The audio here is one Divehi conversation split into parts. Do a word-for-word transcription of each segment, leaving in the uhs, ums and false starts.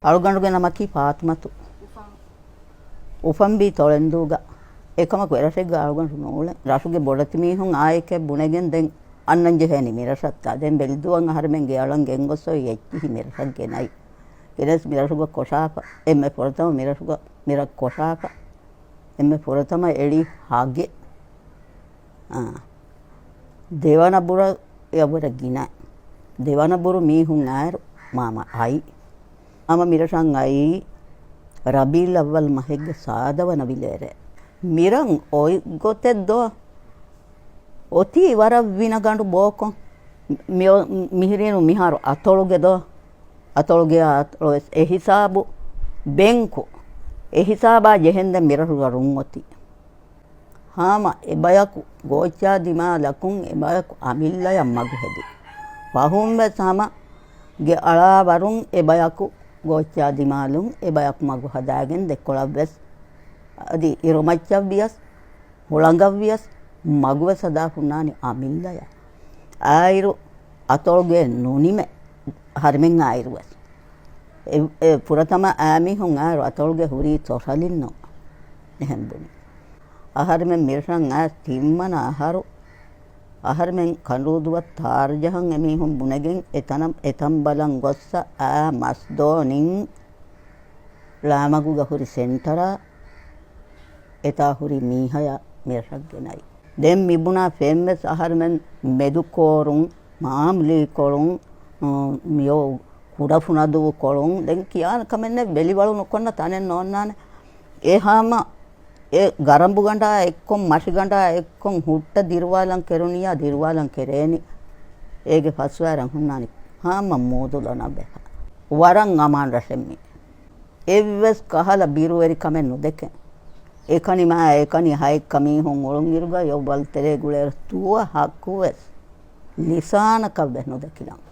އަޅުގަނޑުގެ ނަމަކީ ފާތުމަތު. އުފަންވީ ތޮޅެންދޫގަ. އެކަމަކު އެރަށެއްގަ އަޅުގަނޑު ނޫޅެ. ރަށުގެ ބޮޑެތި މީހުން އާއެކޭ ބުނެގެން ދެން އަންނަން ޖެހޭނީ މިރަށަށްތާ. ދެން ބެލިދޫއަށް އަހަރެމެން ގެއަޅަން ގެންގޮސް އޮތް އެއްޗިހި މިރަށަށް ގެނައި. ގެނެސް މިރަށުގަ ކޮށާފަ. އެންމެ ފުރަތަމަ މިރަށުގަ، މިރަށް ކޮށާފަ. އެންމެ ފުރަތަމަ އެޅި ހަގެ. އާ. ދެވަނަ ބުރަ އެއަށްވުރެ ގިނަ. ދެވަނަ ބުރު މީހުން އާއިރު މާމަ އައި. މާމަ މިރަށަށް އައީ ރަބީއުލް އައްވަލް މަހެއްގެ ސާދަ ވަނަ ވިލޭރޭ. މިރަށް އޮތް ގޮތެއް ދޯ؟ އޮތީ ވަރަށް ވިނަގަނޑު ބޯކޮށް. މި-، މިހިރީނު މިހާރު އަތޮޅުގެ ދޯ؟ އަތޮޅުގެ އަތޮޅު ވެސް އެ ހިސާބު ބެންކު. އެ ހިސާބާ ޖެހެންދެން މިރަށުގަ ރުން އޮތީ. ހާމަ އެބަޔަކު ގޯއްޗާ ދިމާލަކުން އެބަޔަކު އަމިއްލަޔަށް މަގު ހެދި. ފަހުން ވެސް ހަމަ ގެ އަޅާވަރުން އެބަޔަކު ގޯއްޗާ ދިމާލުން އެބަޔަކު މަގު ހަދާގެން ދެކޮޅަށް ވެސް އަދި އިރުމައްޗަށް ވިޔަސް ހުޅަނގަށް ވިޔަސް މަގު ވެސް ހަދާ ހުންނާނީ އަމިއްލަޔަށް. އާއިރު އަތޮޅުގެ ނުނިމޭ އަހަރެމެން އާއިރު ވެސް. އެ، އެ ފުރަތަމަ އާމީހުން އާއިރު އަތޮޅުގެ ހުރީ ތޮށަލިންނު އެހެން ބުނި. އަހަރެމެން މިރަށަށް އައިސް ތިންވަނަ އަހަރު އަހަރެމެން ކަނޑޫދުވަށް ތާރަ ޖަހަން އެމީހުން ބުނެގެން އެތަނަށް، އެތަން ބަލަން ގޮއްސަ އާ މަސްދޯނިން ޅާމަގުގަ ހުރި ސެންޓަރާ އެތާ ހުރި މީހަޔާ މިރަށަށް ގެނައި. ދެން މިބުނާ ފެންވެސް އަހަރެމެން މެދުކޯރުން، މާމުލީކޮޅުން، މިއޮ ކުޑަފުނަދޫކޮޅުން، ދެން ކިޔާނެ ކަމެއް ނެތް، ވެލިވަޅު ނުކޮންނަ ތަނެއް ނޯންނާނެ. އެހާމަ އެ ގަރަނބުގަނޑާ އެއްކޮށް، މަށިގަނޑާ އެއްކޮށް ހުއްޓަ ދިރުވާލަން ކެރުނިޔާ ދިރުވާލަން ކެރޭނީ. އޭގެ ފަސްވައިރަށް ހުންނާނީ ހާމަ މޫދު ލޮނަށް ވެފަ. ވަރަށް އަމާން ރަށެއް މީ. އެއްވެސް ކަހަލަ ބިރުވެރިކަމެއް ނުދެކެން. އެކަނި މާ އެކަނި ހައެއްކަ މީހުން އުޅުންއިރުގަ ޔޮއްވަލް ތެރޭ ގުޅޭ ދުވަހަކުވެސް ލިސާނަކަށްވެސް ނުދެކިލަން.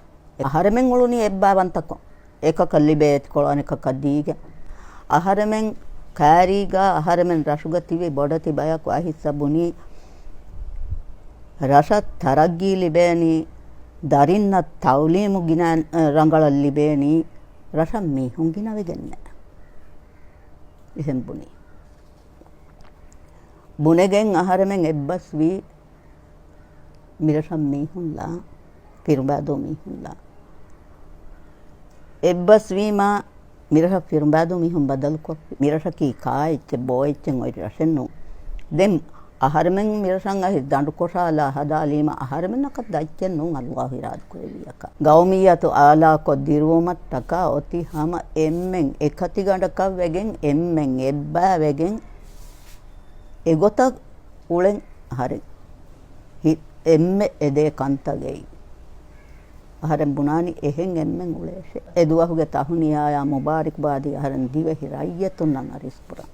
އަހަރެމެން އުޅުނީ އެއްބާވަންތަކޮށް. އެކަކަށް ލިބޭ އެތިކޮޅު އަނެކަކަށް ދީގެން. އަހަރެމެން ކާރީގަ އަހަރެމެން ރަށުގަ ތިބި ބޮޑެތި ބަޔަކު އައިސް ބުނީ، ރަށަށް ތަރައްގީ ލިބޭނީ، ދަރިންނަށް ތައުލީމު ގިނަ ރަނގަޅަށް ލިބޭނީ، ރަށަށް މީހުން ގިނަވެގެންނޭ. އެހެން ބުނީ. ބުނެގެން އަހަރެމެން އެއްބަސްވީ މިރަށަށް މީހުންލާ، ފިރުބާދޫ މީހުންލާ. އެއްބަސްވީމާ މިރަށަށް ފިރުބާދޫ މީހުން ބަދަލުކޮށްފި. މިރަށަކީ ކާ އެއްޗެއް ބޯ އެއްޗެއް އޮތް ރަށެއް ނޫން. ދެން އަހަރެމެން މިރަށަށް އައިސް ދަނޑުކޮށާލާ ހަދާލީމަ އަހަރެމެންނަކަށް ދައްޗެއް ނޫން އަލްލާހު އިރާދަކުރެއްވިޔަކަށް. ގައުމިއްޔަތު އާލާކޮށް ދިރުވުމަށްޓަކާ އޮތީ ހަމަ އެންމެން އެކަތިގަނޑަކަށް ވެގެން، އެންމެން އެއްބާވެގެން، އެގޮތަށް އުޅެން އަހަރެން ހި-، އެންމެ އެދޭ ކަންތައް އެއީ. އަހަރެން ބުނާނީ އެހެން އެންމެން އުޅޭށޭ. އެ ދުވަހުގެ ތަހުނިޔާޔާ މުބާރިކުބާދީ އަހަރެން ދިވެހި ރައްޔިތުންނަށް އަރިސް ކުރަން.